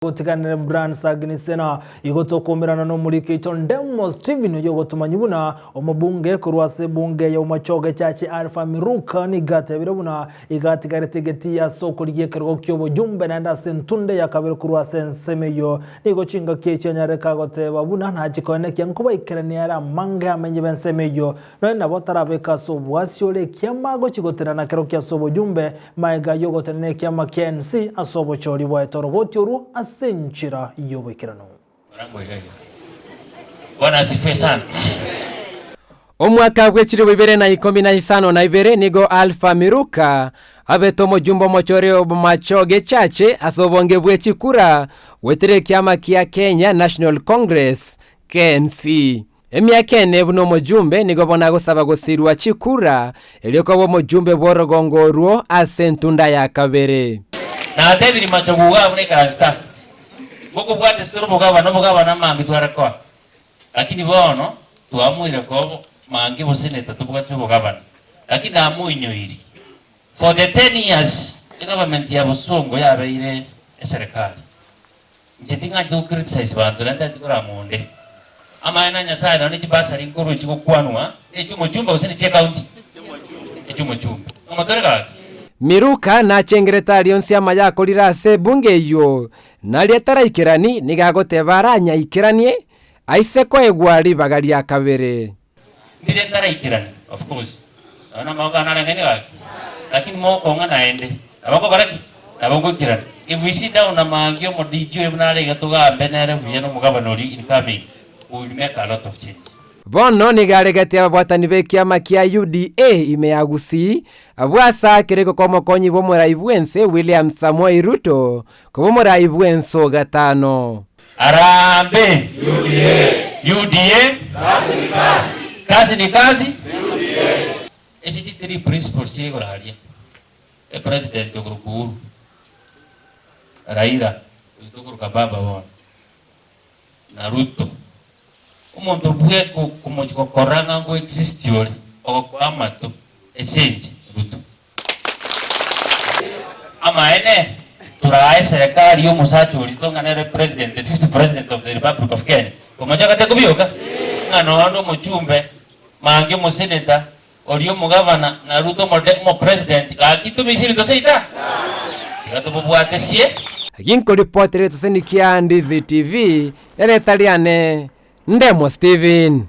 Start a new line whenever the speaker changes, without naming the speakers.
Gotiganere Brand Agnes-Sena igo tokomerana nomoriki oito Ndemo Stephen oyio ogotomanyia buna omobunge korwa ase ebunge ya Bomachoge Chache Alpha Miruka nigo atebire buna iga atigarete egetii ase okorigia ekerogo kiobojumbe naende ase entunde ya kabere korwa ase ensemo eyio nigo chingaki echi anyareka agoteba buna nachie koenekia nkobaikerania ere amange amenye bensemo eyio Nonya nabo tarabeke ase oboasi ore ekiama agochia gotenena kerokio ase obojumbe, magega y'ogotenena ekiama kia NC ase obochori bwaye torogoti orwo ase enchera y'oboikeranu.
Bwana asifiwe sana.
Omwaka bwe chilifu ibere na ikomi na isano na ibere nigo Alpha Miruka abete omojumbe omochore o Bomachoge Chache ase obonge bwe chikura goetera ekiama kia Kenya National Congress, KNC. Emiaka ene buna omojumbe nigo bono agosaba gosirwa chikura, erio koba omojumbe bw'orogongo orwo ase entunda ya kabere.
Natebirie machogu iga buna ikaransi ta, Ngokobwate ase tore obogabana, obogabana amange tware koa, lakini bono twamoire koa mange boseneta tobwate obogabana, lakini namoinyoiri for the ten years egovernment ya bosongo yabeire eserekari. Inche ting'anchete go criticize banto naende tari korama onde. Amaene a Nyasaye nonya ne chibasari nkorwa chigokwanwa ne chi'omochumbe gose ne chi'ecounty? Echi'omochumbe. Ng'omotore gaki?
Miruka nachengerete aria onsi amaya akorire ase ebunge eyio, naria ataraikerani, nigo agoteba aranyaikeranie, aise koegwa ribaga ria kabere.
Ndire ntaraikerani, of course, nonya namaboko ane areng'aine gaki, lakini mokong'a naende, nabo nkokora ki? Nabo ngoikerana. If we sit down na Maangi omo DG oyo buna are iga togambe nere buya na omogabana oria incoming, we will make a lot of change.
Bono nigo aregetie ababwatani b'ekiama kia UDA ime ya Gusii, abwo ase akere goka omokonyi bw'omorai bw'ense William Samoei Ruto koba omorai bw'ense o gatano.
Harambee! UDA! Kazi ni kazi! Echi chi three principles chire igoro aria, e president okorokwa Uhuru, Raila oyio tokoroka baba bono, na Ruto. Omonto bwe komochia gokora ng'a ngo exist ore, ogokoa amato, ase Ruto. Amaene, torae eserekari y'omosacha oria ng'a nere president, the fifth president of the Republic of Kenya. Omochakate kobioka? Ng'a nonde omochumbe, Mange omosenator, oria omogavana, na Ruto omopresident, gaki tomise ebinto seita? Tiga tobobwate sie.
Ginkoripoterete ase Nikia Ndizi TV, erieta riane Ndemo Steven.